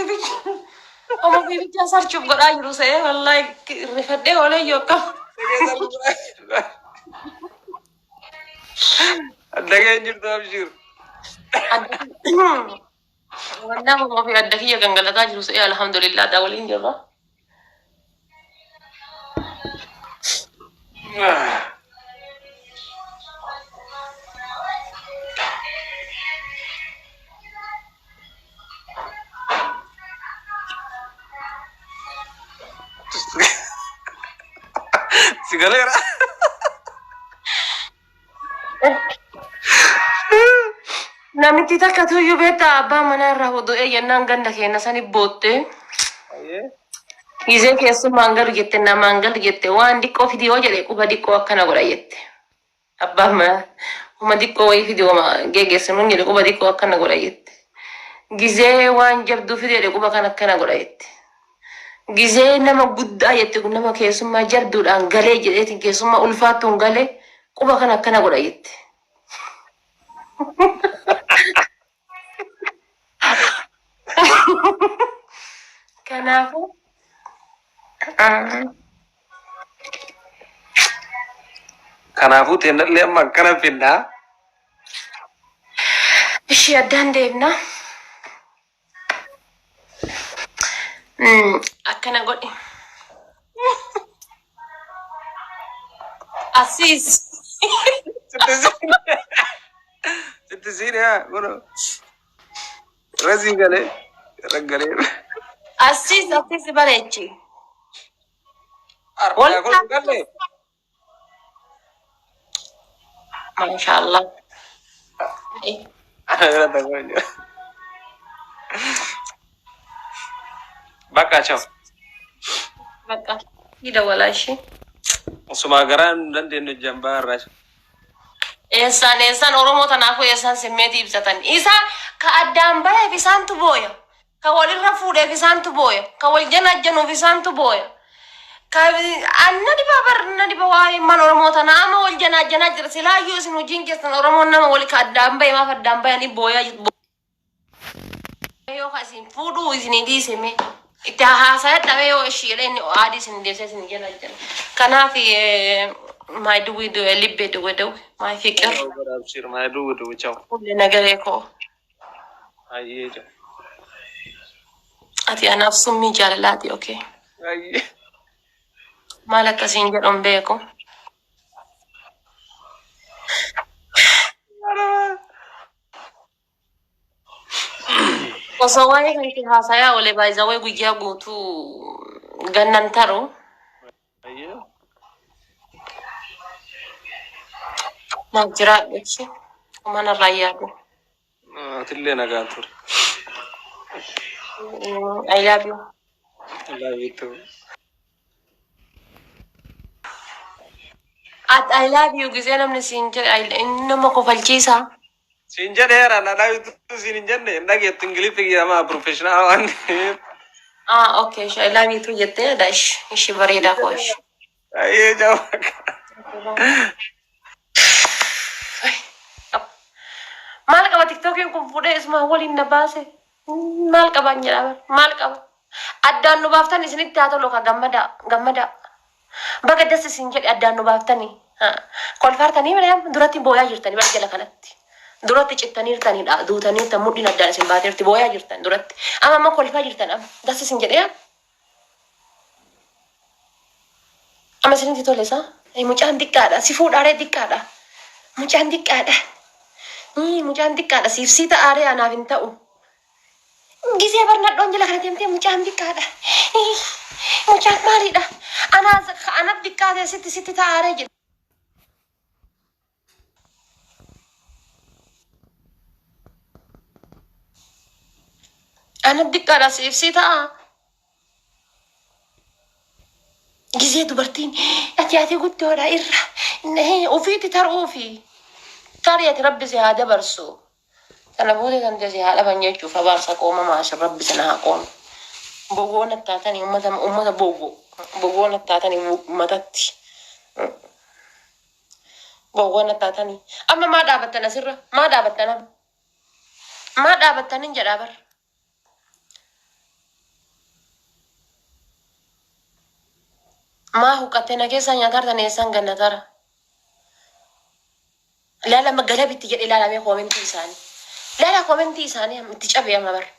Ofii Oma ofii bichaa sarchuuf godhaa jiru se'ee wallaahi rifadhee oolee iyyuu akkam. Adda kee hin jirtu abshiir. Wallaahi oma ofii adda kiyya gangalataa jiru se'ee alhamdulillah adda waliin jirra. Si galeera. Namitti takka tuyyuu beektaa abbaa manaa irraa wudu'ee jennaan ganda keenya sani bootte. Gizee keessummaan galu jette namaan galu jette waan diqqoo fidi yoo jedhe quba diqqoo akkana godha jette. Abbaan manaa homa diqqoo wayii fidi homa geggeessinuun jedhe quba diqqoo akkana godha jette. Gizee waan jabduu fidi jedhe quba kan akkana godha jette. Gizee nama guddaa jette kun nama keessummaa jabduudhaan galee jedheetiin keessummaa ulfaattuun galee quba kan akkana godha jette. Kanaafuu Kanaafuu teennallee amma akkana finnaa. Ishii addaan deemna. Akkana godhi. Asiis. Sitti siine. Sitti siine haa kun rasii galee raggalee. Asiis asiis bareechi. Argaa kun galee. Maashaallah. Bakka chao. Bakka. Ni dawalaa ishee. Osuma garaa hin dandeenye jambaa irraa. Eessaan eessaan Oromoo tanaafuu eessaan simmeetii ibsatan. Isa ka addaan baheef isaantu booya. Ka walirra fuudheef isaantu booya. Ka wal janajjanuuf isaantu booya. Ka an na dhiba bar na dhiba waa'ee ilmaan Oromoo tana amma wal janaajjanaa jira. Silaayyuu isin hojiin keessan Oromoon nama wal ka addaan bahe maaf addaan bayanii booyaa yoo ka isin fuudhuu isinii dhiise mee itti haasaya dhabee yoo ishii jedhee inni aadii isin deebisee isin jala jala. Kanaaf maay duwwii du'e libbee duwwe duwwe maay fiqir Abshir maay duwwe duwwe chao. fuullee nagaree koo. Hayyee chao. Ati anaaf summii jaalalaati okay. Hayyee. Maal akkasiin jedhu hin beeku. Osoo waa'ee kan kee haasayaa oole baay'izawee guyyaa guutuu gannan taru. Hayyee. Naaf jiraadhu ibsi. Manarraa yaadu. Atillee nagaan ture. I love you. I love you too. At I love you gisee namni siin jedhe inni nama kofalchiisaa. Siin jedheera na dhabitu siin hin jenne hin dhageettu Ingiliffi kiyyamaa professional waan ta'eef. Ah, okay, I love you too jettee dha ishi ishi bareedaa koo ishi. Ayyee jawaa. Maal qaba tiktookiin kun fuudhee isuma waliin na baase. Maal qabaan jedhaa bar maal qaba. Addaan nu baaftan isinitti haa tolu ka gammadaa gammadaa. Baga das isin jedhe addaan nu baaftanii. Kolfaartanii malee amma duratti booyaa jirtanii bar jala kanatti. Duratti cittaniirtaniidha duutaniirtan mudhiin addaan isin baateerti booyaa jirtan duratti. Amma amma kolfaa jirtan amma das isin jedhee amma isinitti tole isaa. Mucaan xiqqaadha si fuudhaaree xiqqaadha. Mucaan xiqqaadha. Mucaan xiqqaadha siif sii ta'aaree anaaf hin ta'u. Gisee bar nadhoon jala kana deemtee mucaan xiqqaadha. Mucaan maalidha? Anaa anaf xiqqaa ta'e sitti sitti ta'aaree jedhe. Anaf xiqqaadha siif sii ta'a. Gisee dubartiin ati ati guddoodha irra ofiitti taruufi tarii ati rabbi si haa dabarsu. Sana booda kan si haa dhaban jechuuf abaarsa qoomamaa isin rabbi sana haa qoomu. Bogoo nattaatanii ummata ummata bogoo bogoo nattaatanii matatti. Bogoo nattaatanii. Amma maa dhaabattan asirra? Maa dhaabattan amma? Maa dhaabattanin jedhaa bar. Maa huqqattee na keessaa nyaatartan eessaan gannatara. Laala amma galabitti jedhe ilaalamee koomentii isaanii. Laala koomentii isaanii amma itti cabee amma bara.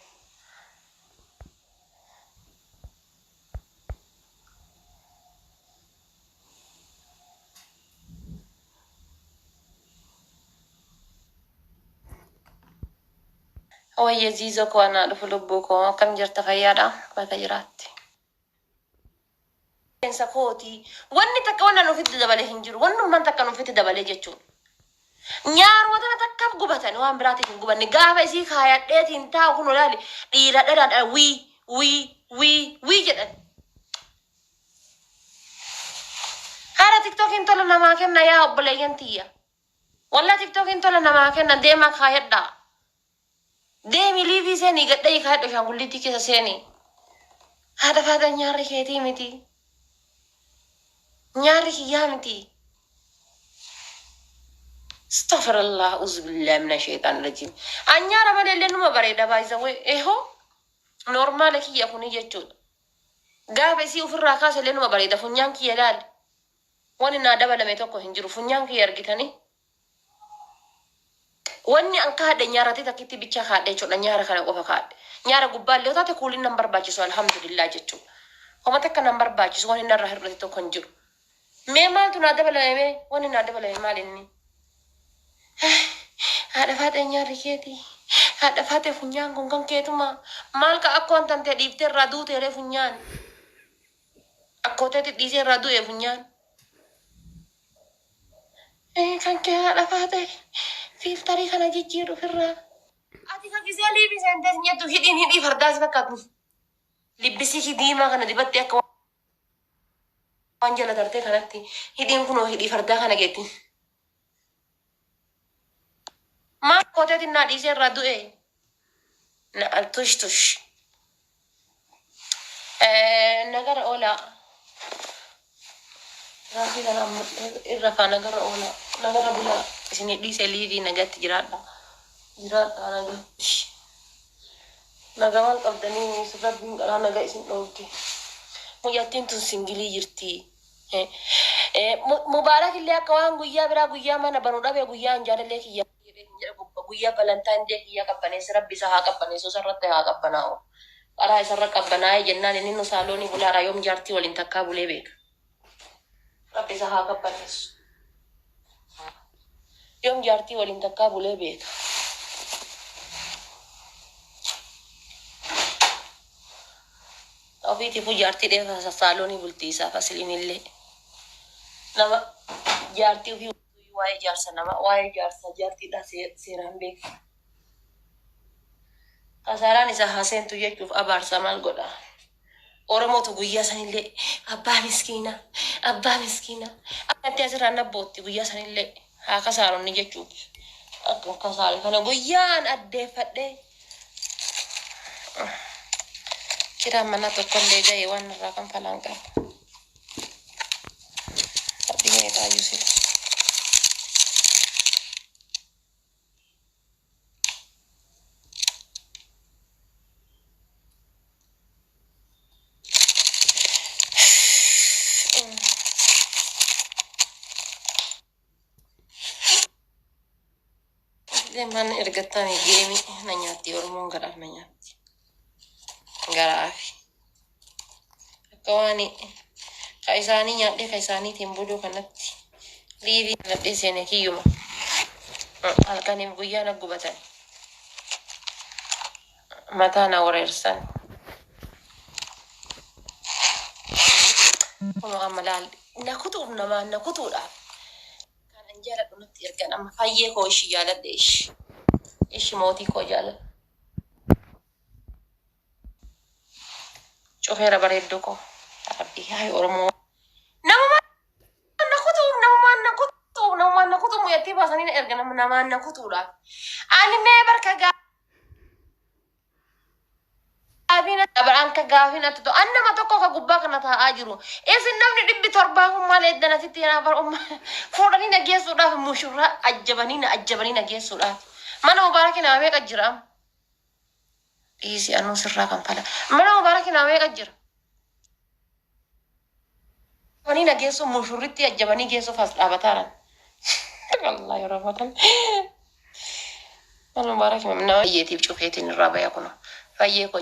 Wayye ziizoo koo anaa dhufu lubbuu koo akkam jirta fayyaadha bakka jiraatti. Rifeensa kooti wanni takka wanna nuufitti dabalee hin jiru wannummaan takka nuufitti dabalee jechuudha. Nyaaruma tana takkaaf gubatan waan biraatiif hin gubanne gaafa isii kaayadheetiin taa'u kun olaali dhiira dhalaadha wii wii wii wii jedhan. Haara tiktookiin tola namaa kenna yaa obboleeyyan tiyya. Wallah tiktookiin tola namaa kenna deemaa kaayadhaa. Deemi liivii seenii gadhayii kaayadhu ashaangulliittii keessa seenii. Haadha faata nyaarri keetii miti. Nyaarri kiyyaa miti. Astaghfirullah uzubillah mina shaytaan rajim. An nyaara malee illee numa bareeda by the way. Ehoo normaala kiyya kuni jechuudha. Gaafa isii ofirraa kaase illee numa bareeda funyaan kiyya ilaali. Wani naa dabalame tokko hin jiru funyaan kiyya argitanii. Wanni an kaadhe nyaarati takkitti bicha kaadhe jechuudha. Nyaara kana qofa kaadhe. Nyaara gubbaa illee yoo taate kuuliin nan barbaachisu alhamdulillah jechuudha. Homa takka nan barbaachisu wanni narraa hir'ate tokko hin jiru. Mee maaltu naa dabalame mee wanni naa dabalame maal inni? Haadha faaxee nyaarri keetii. Haadha faaxee funyaan kun kan keetuma. Maal ka akkoon tantee dhiiftee irraa duuteeree funyaan. Akkooteetti dhiisee irraa du'e funyaan. Kan kee haadha faaxee fiiltarii kana jijjiiru ofirraa. Ati ka gisee liivii seentee sin jettu hidhiin hidhii fardaa si fakkaatu. Libbisii diimaa kana dibattee akka waan jala tartee kanatti hidhiin kunoo hidhii fardaa kana geetti. Maal kooteetiin naa dhiisee irraa du'e. Na tush tush. Nagara oolaa. Raafii kana amma irra kaa nagara oolaa. Nagara bulaa. Isinii dhiisee liivii nagatti jiraadha. Jiraadha nagatti. Naga maal qabdanii rabbiin qaraa naga isin dhoofte. Mucattiin tun singilii jirti. Mubaarak illee akka waan guyyaa biraa guyyaa mana banu dhabe guyyaan jaalallee kiyya jedhe guyyaa Valentine Day kiyya qabbaneesse rabbi isa haa qabbaneessu isarratti haa qabbanaa'u. Qaraa isarra qabbanaa'ee jennaan inni nu saaloonii bulaadha yoom jaartii waliin takkaa bulee beeka. Rabbi isa haa qabbaneessu. Yoom jaartii waliin takkaa bulee beeka. Ofiitiifuu jaartii dheefa saaloonii bultii isaaf asiliin illee. Nama jaartii ofii waa'ee jaarsa nama waa'ee jaarsa jaartiidha seeraan beeka. Kasaaraan isa haseentu jechuuf abaarsa maal godha. Oromootu guyyaa sanillee abbaa miskiina abbaa miskiina. Akkatti asirraan nabbootti guyyaa sanillee haa kasaaronni jechuuf. Akka kasaare kana guyyaan addeeffadhee. Kiraan mana tokkollee ga'e waan irraa kan falaan qabu. Rabbi meeqaayyuu sila. Mana ergattanii geemi na nyaatti Oromoon garaaf na nyaatti. Garaafi. Akka waan ka isaanii nyaadhee ka isaaniitiin buluu kanatti liivii nyaadhee seene kiyyuma. Halkaniif guyyaa na gubatan. Mataa na wareersan. Kunoo amma laal na kutuuf namaan na kutuudhaaf. Kan an jaaladhu natti ergan amma fayyee koo ishi jaaladhe ishi. Ishi mootii koo jaaladhe. Cufeera bareedduu koo. Rabbi yaa Oromoo. Namumaan na kutuuf namumaan na kutuuf namumaan na kutuuf mu'attii baasanii na erga namaan na kutuudhaaf. Ani mee barka gaafiin akka gaafiin ati ta'u an nama tokko ka gubbaa kana taa'aa jiru. Isin namni 700 kun maal eeddan asitti fuudhanii na geessuudhaaf mushurraa ajjabanii na ajjabanii na geessuudhaaf. Mana Mubaarakii nama meeqa jira amma? Dhiisi anuu sirraa kan fala. Mana Mubaarakii nama meeqa jira? Ajjabanii na geessu, mushurritti ajjabanii geessuuf as dhaabataaran. Wallaahi Ramadan. Maal mubaarak, nama fayyeetiif cufeetiin irraa baya, kuno fayyee koo.